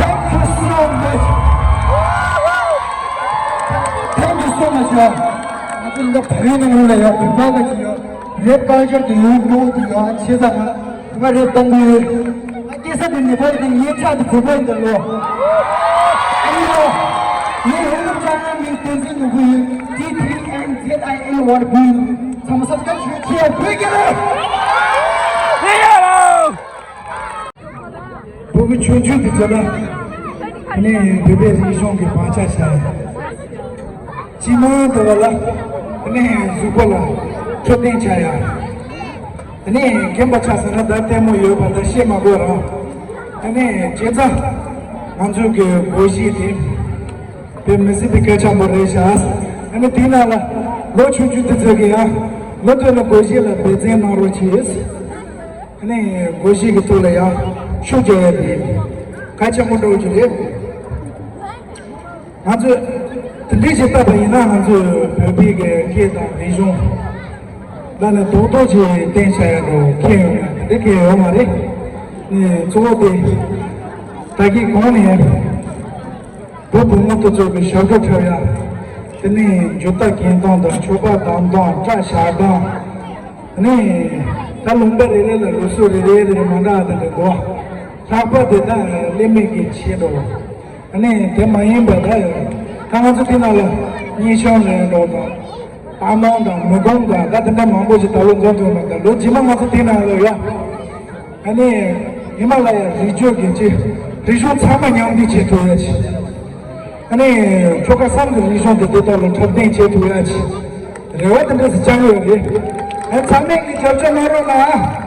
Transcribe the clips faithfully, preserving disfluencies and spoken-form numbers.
Thank you so much. Thank you so much, ཡ། ང་ཚོ་འདི་བལ་ཡུལ་ནང་ལ་ཡ་བོད་པ་ག་ཅིག་ཡ། རེབ་ཀལ་ཅར་དེ་ཡོད་མོ་དེ་ཡ་ཆེ་ས་ང་ང་རེབ་གཏོང་གི་ཡོད། ང་སྐྱེ་ས་དེ་ནེ་པཱལ་དེ་ངའི་ཕྲག་དེ་བོད་པ་ཡིན་ད་ལོ། ཨ་ཡོ། ངའི་ཧེ་ལུག་ཅང་ཡང་མིང་བསྟན་འཛིན་ནོར་བུ་ཡིན། ཊི་ཐི་ཨེན་ཛེད་ཨའི་ཨེལ་ཝའེ་བུ་ཡིན། ཚང་མ་སབ་སི་ཀ་རའིབ་ཞུ་ཆེད་བོད་ཀྱི་རེད། བོད་ཀྱི་ཆོས་བརྒྱུད་དེ་ཚོ་ལ་ནི་བོད་པའི་རིག་གཞུང་གི་བག་ཆགས་བཞག་ཡ། སྤྱི་དམངས་དེ་བ་ལ་ནི་གཟུགས་པོ་ལ་འཕྲོད་བསྟེན་བྱ་ཡ། དེ་ནས་རྒན་པ་ཆགས་ཟེར་ན་ད་ལྟད་མོ་ཡོད་པ་ད་བཤད་མ་དགོས་རང་། དེ་ནས་བྱས་ཙང་ང་ཚོའི་གི་སྒོར་གཞས་དེ་དཔེ་མི་སྲིད་པའི་སྐད་ཆ་མོ་རེད་ཤག་དེ་ནས་དེའི་ནང་ལ་ལོ་ཆུང་ཆུང་དེ་ཚོས་གི་ཡང་ལོ་ཐོན་ནས་སྒོར་གཞས་ལ་འབད་བརྩོན་གནང་རོགས་གྱིས། དེ་ནས་སྒོར་གཞས་ཀྱི་ཐོག་ལ་ཡང་ཤུགས་རྒྱག་ཡ་དེ་གལ་ཆེན་པོ་འདྲ་བོ་ཅིག་རེད། ང་ཚོས་དེ་འདྲའི་ཞིག་བལྟས་པ་ཡིན་ན་ང་ཚོས་བོད་པའི་གི་སྐད་དང་རིག་གཞུང་ལ་ནི་རྡོག་རྡོག་ཅིག་བསྟན་བྱ་ཡ་འགྲོ་ཁྱེད་ཡོང་ཡ་དེ་འདྲ་ཁྱེད་ཡོད་མ་རེད། ནི་གཙོ་བོ་དེ་ད་གིན་གོང་ནས་བོད་བུ་མོ་དེ་ཚོ་གི་ཞབས་བྲོ་འཁྲབ་ཡ། དེ་ནས་འཇུ་རྟ་འགེངས་སྟངས་དང་མཆོད་པ་བསྡམས་སྟངས་སྐྲ་བཞར་སྟངས། དེ་ནས་ད་ལུང་པ་རེ་རེ་ལ་ལུགས་སྲོལ་རེ་རེ་རེ་རེ་མ་འདྲ་བ་དེ་འདྲ་འདུག་ལྷག་པར་དེ་ད་ཀླད་མེད་ཀྱི་ཆེད་དུ། ཨ་ནི་དེ་མ་ཡིན་པ་ད་ཡོད། ད་ང་ཚོ་དེ་ནང་ལ་སྙན་ཤང་ལེན་འགྲོ་དང་། ད་མང་དང་མི་གོང་དང་ད་དེ་འདྲ་མང་པོ་ཞིག་ད་ལོ་འཛོམས་ཐུབ་མ་ད་ལོ་རྗེས་མ་ང་ཚོ་དེ་ནང་ལ་ཡ། ཨ་ནི་ ཧི་མ་ལ་ཡ་རི་རྒྱུད་ཀྱི་ཅི་རིག་གཞུང་ཚང་མ་མཉམ་འདུས་བྱེད་ཐུབ་ཡ་ཅིག་ཨ་ནི་ཁྱོ་ག་བསམ་གྱི་རིག་གཞུང་དེ་དེ་དག་ལ་འཁྲབ་སྟོན་བྱེད་ཐུབ་ཡ་ཅིག་རེ་བ་དེ་འདྲ་ཞིག་བཅངས་ཡོད་རེད། ཨ་ཚང་མས་ཀྱི་རྒྱབ་སྐྱོར་གནང་རོགས་གནང་ཨ།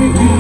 ཐུགས་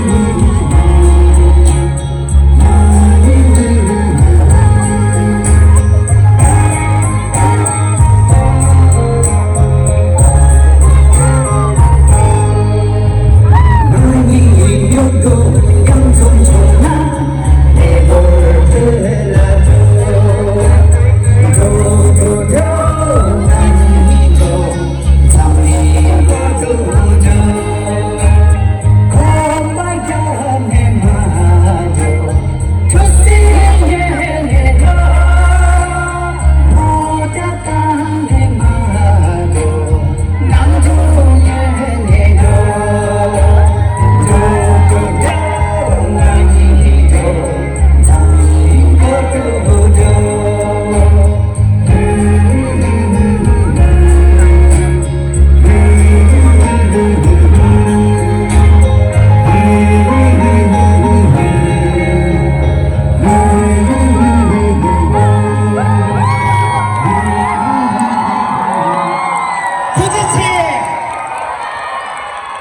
རྗེ་ཆེ།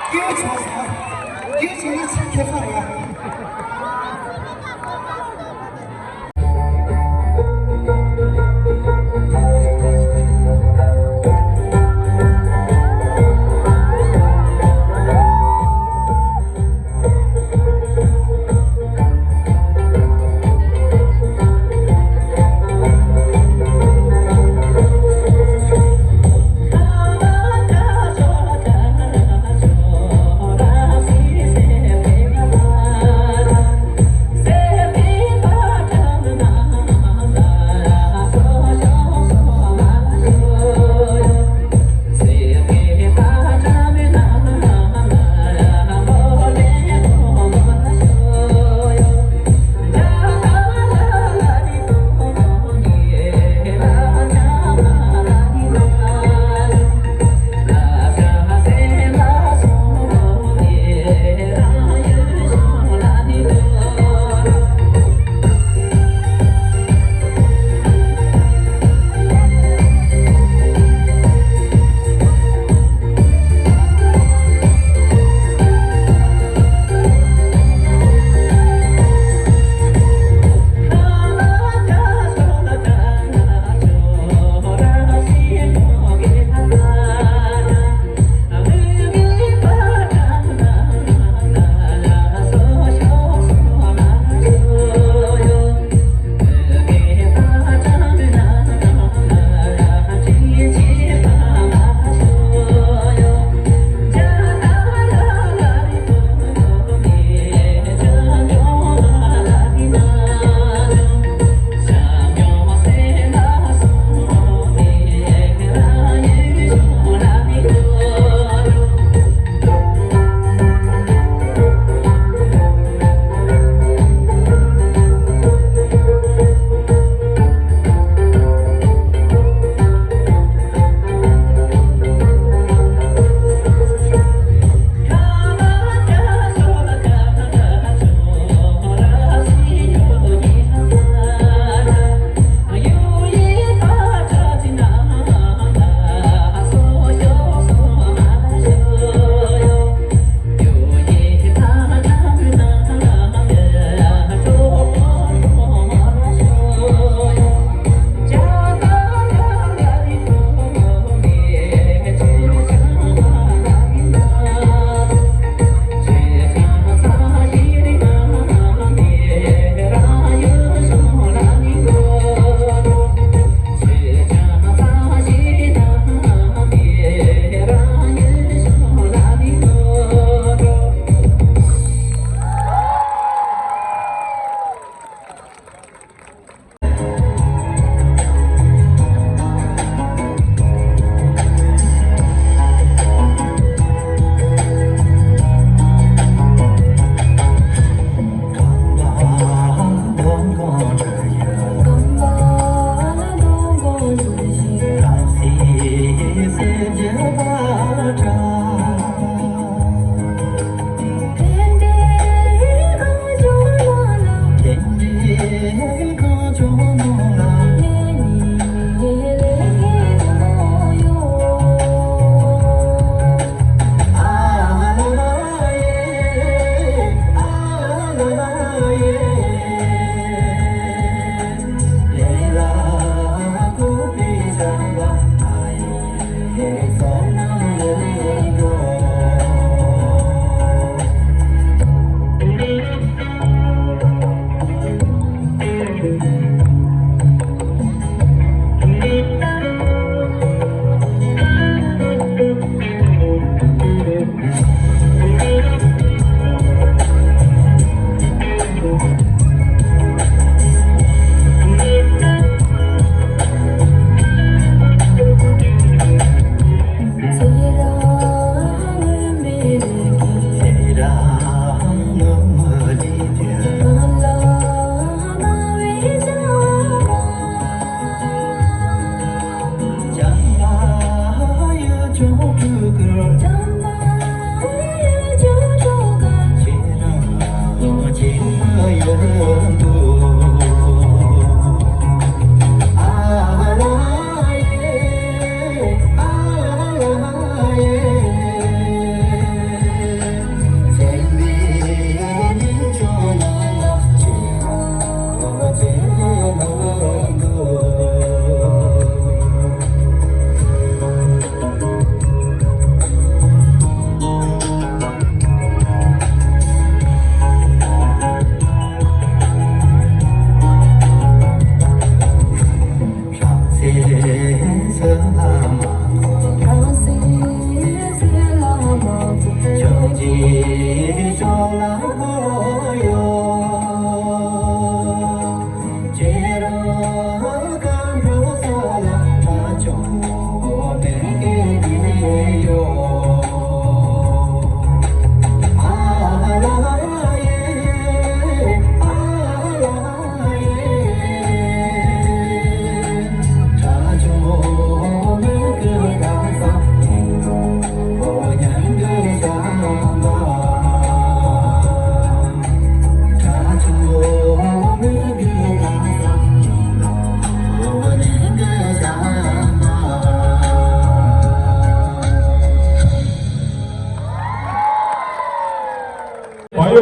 སྐྱིད་པོ་བྱུང་སོང་། སྐྱིད་པོ་བྱུང་ན་ཆེས་ཁེ་བཟང་ཡ།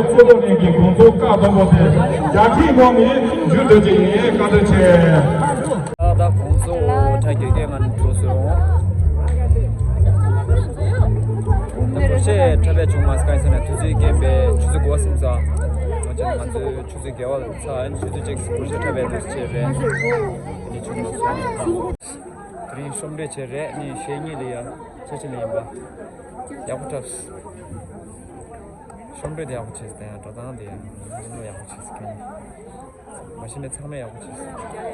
གཙོ་བོ་ནས་ཀྱི་དགོང་ཚོགས་ཀ་བསྡོམས་པོ་དེ་རྒྱ་ཁྱིའི་ངོ་ནས་མཇུག་བསྡུ་ཅིག་ཡིན། བཀའ་དྲིན་ཆེ། ད་ད་དགོང་ཚོགས་གྲ་རྒྱས་རྒྱས་ངང་ནས་འགྲོ་སོང་། ད་བོར་ཆེ་འཁྲབ་པའི་བྱུང་མ་སྐད་ཟེར་ན་དུས་ཚོད་རྒན་པའི་ཆུ་ཚོད་དགུ་པ་སིམ་ས། ང་ཚོ་ང་ཚོའི་ཆུ་ཚོད་བརྒྱད་པ་ཚ་ཨན་ཆུ་ཚོད་གཅིག་བོར་ཆེ་འཁྲབ་པའི་དུས་ཚོད་བྱེད་རེད། དེ་ནས་བྱུང་མ་སོང་། དེ་རིང་ཤོམ་འདྲེ་བྱེད་རེད། ནི་ཤེས་ཉེ་ལི་ཡ་ཆེ་ཆེ་ལི་ཡིན་པ། ཡག་པོ་འཁྲབ། ཤོམ་འདྲེ་དེ་ཡག་པོ་བྱེད་ཟེར་ཡང་འགྲོ་སྟངས་དེ་ཡང་ཡག་པོ་བྱེད་ཟེར་མཁན། མ་གཞི་ནས་ཚང་མས་ཡག་པོ་བྱེད་ཟེར། དེ་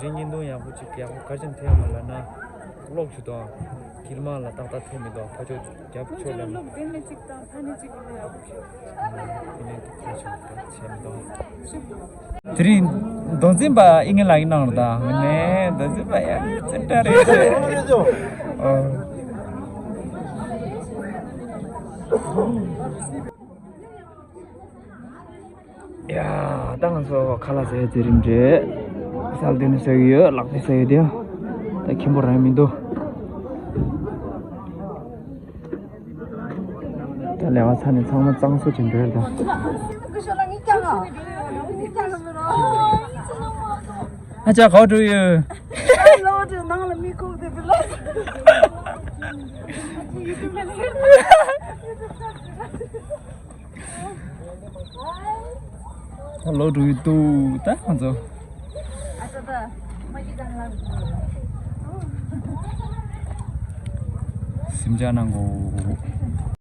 རིང་བརྙན་ཐུང་ཡག་པོ་ཅིག་ཡག་པོ་ག་རེ་བྱས་ནས་ཐེབས་ཡོང་མ་ལབ་ན། གློག་ཞུ་དང་། གིལ་མ་ལ་ཏག་ཏག་ཐེབས་མི་འདུག་ཕ་ཕྱོགས་རྒྱབ་ཕྱོགས་ལ། གློག་དེ་ནས་ཅིག་དང་ཕ་ནས་ཅིག་ལ་ཡག་པོ་ཞུ། དེ་ནས་ཁ་ཕྱོགས་ད་བྱས་མི་འདུག་དེ་རིང་མདོ་འཛིན་པ་ཨི་ངན་ལགས་ཀྱི་ནང་རུ་དང་ནས་མདོ་འཛིན་པ་ཡང་ཙི་འདྲ་རེད་ཟེར། ཨོ། ཡ། ད་ང་ཚོ་ཁ་ལག་ཟ་ཡའི་མཛད་རིམ་རེད། ཟལ་དེ་ནས་ཟ་གི་ཡོད། ལག་པས་ཟ་ཡོད་དེ། ད་ཁྱིམ་པོ་རང་མི་འདུག་ད་ལས་ཀ་ཚར་ནས་ཚང་མ་གཙང་བཟོ་བྱེད་འགྲོ་ཡ་ད། ཨ་ཅག་ག་པར་འགྲོ་ཡོད། ལོག་འགྲོ་ནང་ལ་མི་ཁུག་དེ་བི་ལ། ད་ལོག་འགྲོ་ཡི་འདུག་ད་ང་ཚོ། སེམས་ཅག་གནང་གོ།